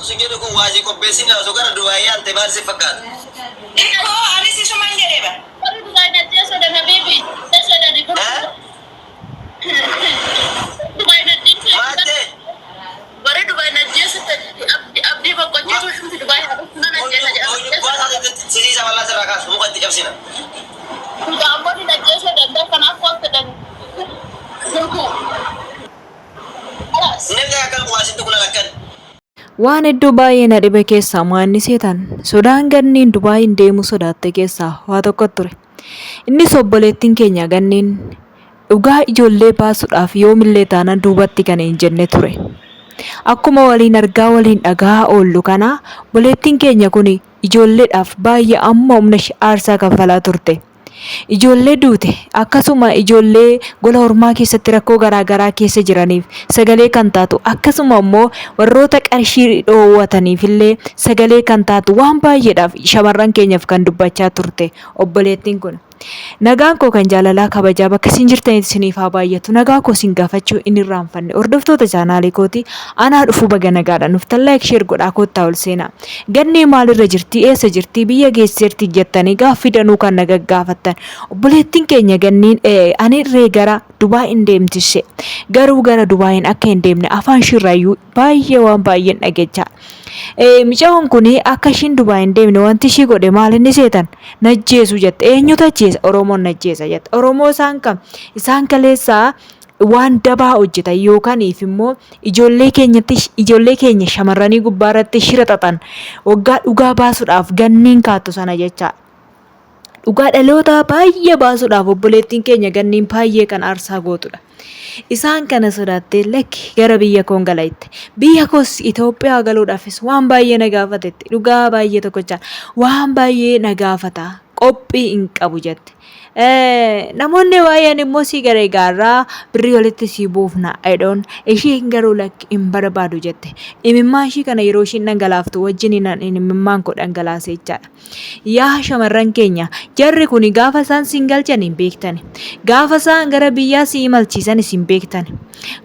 Kottu si jedhu kun waa si qopheessina osoo gara Dubaayii yaalte maal si fakkaata? Ikkoo anis isuman jedhe bar. Warri Dubaay na ajjeesuudhaan habiibi. Ajjeesuudhaan Eh? Dubaay na ajjeesuudhaan. Maattee? Warri Dubaay na ajjeesuudhaan abdii boqqochiitu Dubaay haa dhuftu nan ajjeesa jedhan. Waan haati sisiisa bal'aa sirraa kaasu muka itti cabsina. Gaamboonni na ajjeesuu danda'u kanaaf waan fedhan. Namni akkan waa sitti kunan akkan. Waan hedduu baay'ee na dhibe keessaa maanni seetan sodaan ganniin Dubaayin deemuu sodaatte keessaa waa tokko ture. Innis obboleettiin keenya ganniin dhugaa ijoollee baasuudhaaf yoomillee taanaan duubatti kan hin jenne ture. Akkuma waliin argaa waliin dhagahaa oollu kana obboleettiin keenya kun ijoolleedhaaf baay'ee amma humna ishee aarsaa kaffalaa turte. Ijoollee duute akkasuma ijoollee gola ormaa keessatti rakkoo garaa garaa keessa jiraniif sagalee kan taatu akkasuma immoo warroota qarshii dhoowwataniif illee sagalee kan taatu waan baay'eedhaaf shamarran keenyaaf kan dubbachaa turte obboleettiin kun. Nagaan koo kan jaalalaa kabajaa bakka isin jirtanitti isiniif haa baay'atu. Nagaa koo isin gaafachuu hin irraanfanne. Hordoftoota chaanaalii kooti anaa dhufuu baga nagaadhaan dhuftan like share godhaa koottaa ol seenaa. Gannii maalirra jirti eessa jirti biyya geesseerti jettanii gaaffii danuu kan na gaggaafattan. Obboleettiin keenya ganniin ani irree gara Dubaay hin deemtisse. Garuu gara Dubaayin akka hin deemne afaan ishiirraayyuu baay'ee waan baay'een dhagecha. Micayoon kun akka ishiin Dubaay hin deemne wanti ishii godhe maal inni seetan najjeesu jette. Eenyutu ajjeesa? Oromoon najjeesa jette. Oromoo isaan kam? Isaan kaleessaa waan dabaa hojjetan yookaaniif immoo ijoollee keenyatti ijoollee keenya shamarranii gubbaa irratti shira xaxan waggaa dhugaa baasuudhaaf ganniin kaattu sana jecha. Dhugaa dhalootaa baay'ee baasuudhaaf obboleettiin keenya ganniin baay'ee kan aarsaa gootudha. Isaan kana sodaattee lakki gara biyya koon gala jette. Biyya koos Itoophiyaa galuudhaafis waan baay'ee na gaafatetti. Dhugaa baay'ee tokkochaan waan baay'ee na gaafata. Qophii hin qabu jette. Namoonni baay'een immoo si gargaarraa birrii walitti si buufna jedhuun ishiin garuu lakki hin barbaadu jette. Imimmaan ishii kana yeroo ishiin dhangalaaftu wajjin imimmaan koo dhangalaase jechaadha. Yaa shamarran keenya jarri kuni gaafa isaan sin galchan hin beektani. Gaafa isaan gara biyyaa si imalchiisanis hin beektani.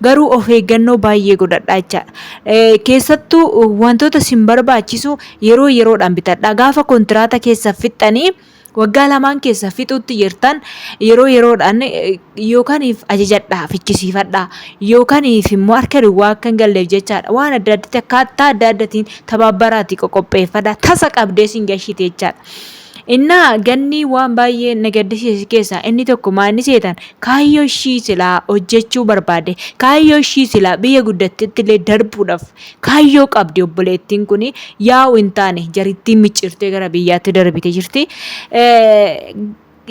Garuu of eeggannoo baay'ee godhadhaa jechaadha. Keessattuu wantoota sin barbaachisu yeroo yeroodhaan bitadhaa. Gaafa kontiraata keessa fixxanii waggaa lamaan keessa fixuutti jirtan yeroo yeroodhaan yookaaniif ajajadhaa fichisiifadhaa yookaaniif immoo harka duwwaa akka hin galleef jechaadha waan adda addaatti akkaataa adda addaatiin tabaabbaraati qoqopheeffadhaa tasa qabdee sin gashite jechaadha. Innaa gannii waan baay'ee na gaddisiise keessaa inni tokko maa inni seetan kaayyoo ishii silaa hojjechuu barbaade kaayyoo ishii silaa biyya guddattetti illee darbuudhaaf Kaayyoo qabdi obboleettiin kun yaa'u hin taane jarittiin micciirtee gara biyyaatti darbite jirti.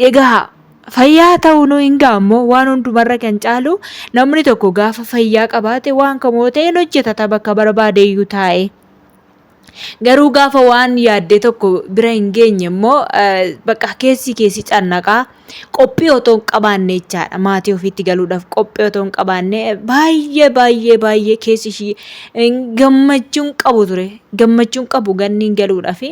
Egaa fayyaa ta'uu nu hin gaammoo waan hundumarra kan caalu namni tokko gaafa fayyaa qabaate waan kamoo ta'e hin hojjetata bakka barbaade iyyuu taa'ee. Garuu gaafa waan yaaddee tokko bira hin geenye immoo bakka keessi keessi cannaqaa. Qophii otoo hin qabaanne jechaadha. Maatii ofiitti galuudhaaf qophii otoo hin qabaanne baay'ee baay'ee baay'ee keessi ishii gammachuun qabu ture. Gammachuun qabu ganniin galuudhaaf.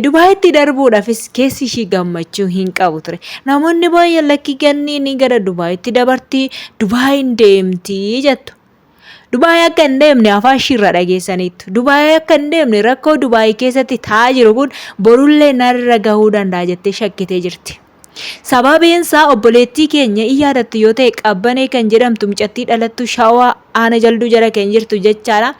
Dubaayitti darbuudhaafis keessi ishii gammachuu hin qabu ture. Namoonni baay'een lakki ganniin gara Dubaayitti dabarti, Dubaayin deemti jettu. Dubaay akka hin deemne afaan ishiirraa dhageessaniittu. Dubaay akka hin deemne rakkoo Dubaay keessatti ta'aa jiru kun borullee narra gahuu danda'a jettee shakkitee jirti. Sababiin isaa obboleettii keenya in yaadattu yoo ta'e Qabbanee kan jedhamtu mucattii dhalattuu Shawaa aana jalduu jala kan jirtu jechaadha.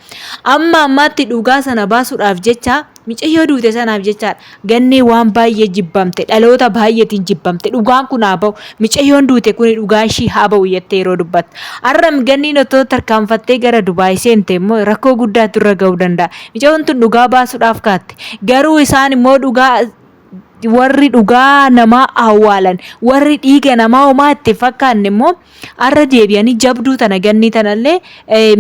Amma ammaatti dhugaa sana baasuudhaaf jecha Micayyoo duute sanaaf jechaadha. Gannee waan baay'ee jibbamte, dhaloota baay'eetiin jibbamte. Dhugaan kun haa ba'u. Micayyoon duute kuni dhugaa ishii haa ba'u jettee yeroo dubbattu. Har'a ganniin otoo tarkaanfattee gara Dubaay seente immoo rakkoo guddaatu irra ga'uu danda'a. Micayyoon tun dhugaa baasuudhaaf kaatte. Garuu isaan immoo dhugaa warri dhugaa namaa awwaalan, warri dhiiga namaa homaa itti hin fakkaanne immoo har'a deebi'anii jabduu tana gannii tanallee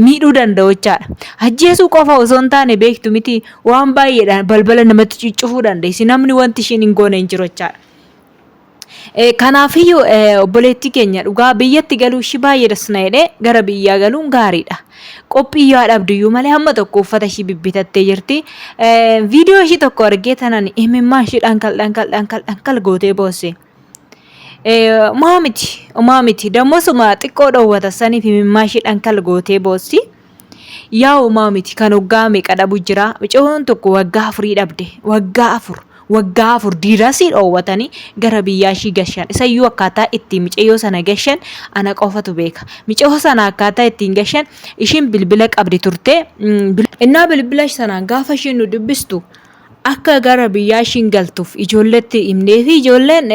miidhuu danda'u jechaadha. Ajjeesuu qofa osoo hin taane beektu miti waan baay'eedhaan balbala namatti cuccufuu dandeessi. Namni wanti ishiin hin goone hin jiru jechaadha. Kanaafiyyuu obboleettii keenya dhugaa biyyatti galuu ishii baay'ee das na jedhee gara biyyaa galuun gaariidha. Qophii yoo dhabduyyuu malee hamma tokko uffata ishii bibbitattee jirti. Viidiyoo ishii tokko argee tanan imimmaan ishii dhankal dhankal dhankal dhankal gootee boosse. Homaa miti, homaa miti. Dammosuma xiqqoo dhoowwata saniif imimmaan ishii dhankal gootee boossi. Yaa homaa miti kan waggaa meeqa dhabu jira. Mucayyoon tokko waggaa afurii dhabde. Waggaa 4. Waggaa 4 diirasii dhoowwatanii gara biyyaa ishii gashan. Isayyuu akkaataa ittiin mucayyoo sana gashan ana qofatu beeka. Mucayyoo sana akkaataa ittiin gashan ishiin bilbila qabdi turte. Innaa bilbila sanaan gaafa ishiin nu dubbistu akka gara biyyaa ishiin galtuuf ijoolletti himneefi ijoolleen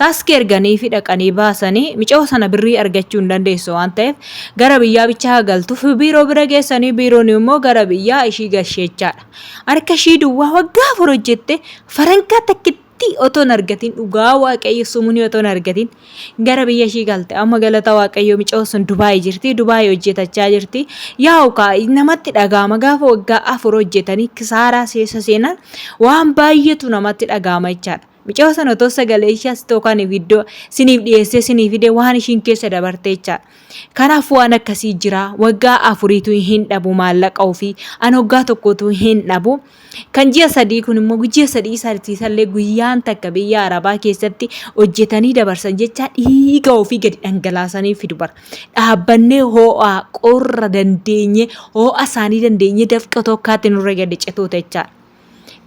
taaskii erganiifi dhaqanii baasanii micoo sana birrii argachuu hin dandeessu waan ta'eef gara biyyaa bichaa galtuuf biiroo bira geessanii biiroon immoo gara biyyaa ishii gasheechaadha. Harka ishii duwwaa waggaa 4 hojjette farankaa takkitti otoo hin argatin dhugaa waaqayyo sumunii otoo hin argatin gara biyya ishii galte. Amma galata waaqayyo micoo sun Dubaay jirti, Dubaay hojjetachaa jirti. Yaa'u kaa namatti dhaga'ama gaafa waggaa 4 hojjetanii kisaaraa seessa seenan waan baay'eetu namatti dhaga'ama jechaadha. Micoo sana otoo sagalee ishee as yookaan viidiyoo siniif dhiyeessee sinii fide waan ishiin keessa dabarte jechaadha. Kanaaf waan akkasii jira. Waggaa afuriitu hin dhabu maallaqa ofii. An waggaa tokkotu hin dhabu. Kan ji'a sadii kun immoo ji'a sadii isaatiisallee guyyaan takka biyya Arabaa keessatti hojjetanii dabarsan jecha dhiiga ofii gadi dhangalaasanii fidu bara. Dhaabbannee ho'a qorra dandeenye ho'a isaanii dandeenye dafqa tokkaatti nurra gadi citoota jechaadha.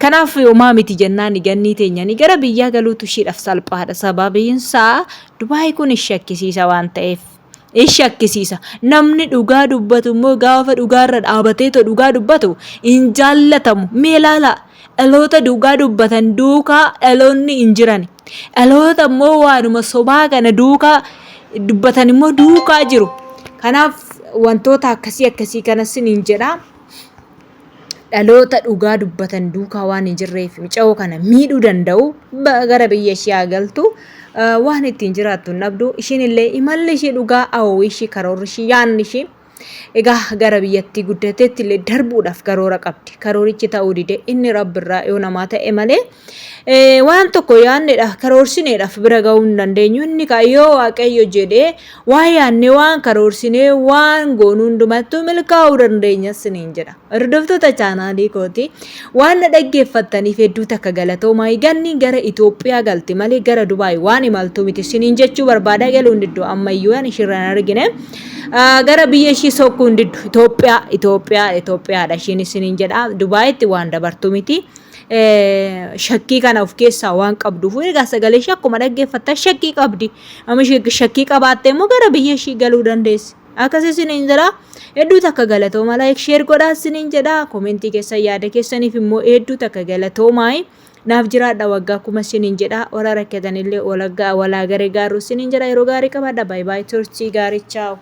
Kanaaf homaa miti jennaan gannii teenyanii gara biyyaa galuutu ishiidhaaf salphaadha. Sababiin isaa Dubaay kun shakkisiisa waan ta'eef. In shakkisiisa. Namni dhugaa dubbatu immoo gaafa dhugaarra dhaabateetoo dhugaa dubbatu hin jaallatamu. Mee ilaalaa dhaloota dhugaa dubbatan duukaa dhaloonni hin jiran. Dhaloota immoo waanuma sobaa kana duukaa dubbatan immoo duukaa jiru. Kanaaf wantoota akkasii akkasii kana siniin jedha. Dhaloota dhugaa dubbatan duukaa waan hin jirreef mica'oo kana miidhuu danda'u gara biyya ishee haa galtu waan ittiin jiraattu hin dhabdu ishiin illee imalli ishee dhugaa hawwi ishee karoorri ishee yaanni ishee egaa gara biyyattii guddateetti illee darbuudhaaf karoora qabdi karoorichi ta'uu dide inni rabbirraa yoo namaa ta'e malee Waan tokko yaanneedhaaf karoorsineedhaaf bira ga'uu hin dandeenyu. Inni yoo Waaqayyo jedhee waan yaannee waan karoorsinee waan goonu hundumattuu milkaa'uu dandeenya siniin jedha. Hordoftoota chaanaalii kooti waan na dhaggeeffattaniif hedduu takka galatoomaa. Ganni gara Itoophiyaa galti malee gara Dubaay waan imaltuu miti siniin jechuu barbaada. Galuun diddu ammayyuu waan ishiirra hin argine. Gara biyya ishii sokkuu hin diddu. Itoophiyaa Itoophiyaa Itoophiyaadha ishiin siniin jedha. Dubaayitti waan dabartu miti. Shakkii kana of keessaa waan qabduuf egaa sagalee ishee akkuma dhaggeeffattan shakkii qabdi. Amma ishee shakkii qabaatte immoo gara biyya ishii galuu dandeessi. Akkas isiniin jedha. Hedduu takka galatooma like share godhaa isiniin jedha. Komentii keessan yaada keessaniif immoo hedduu takka galatoomaa. Naaf jiraadha waggaa kuma isiniin jedha. Warra rakkatanillee walaa gargaarru isiniin jedha. Yeroo gaarii qabaadha. Bye bye turtii gaarii chaaw.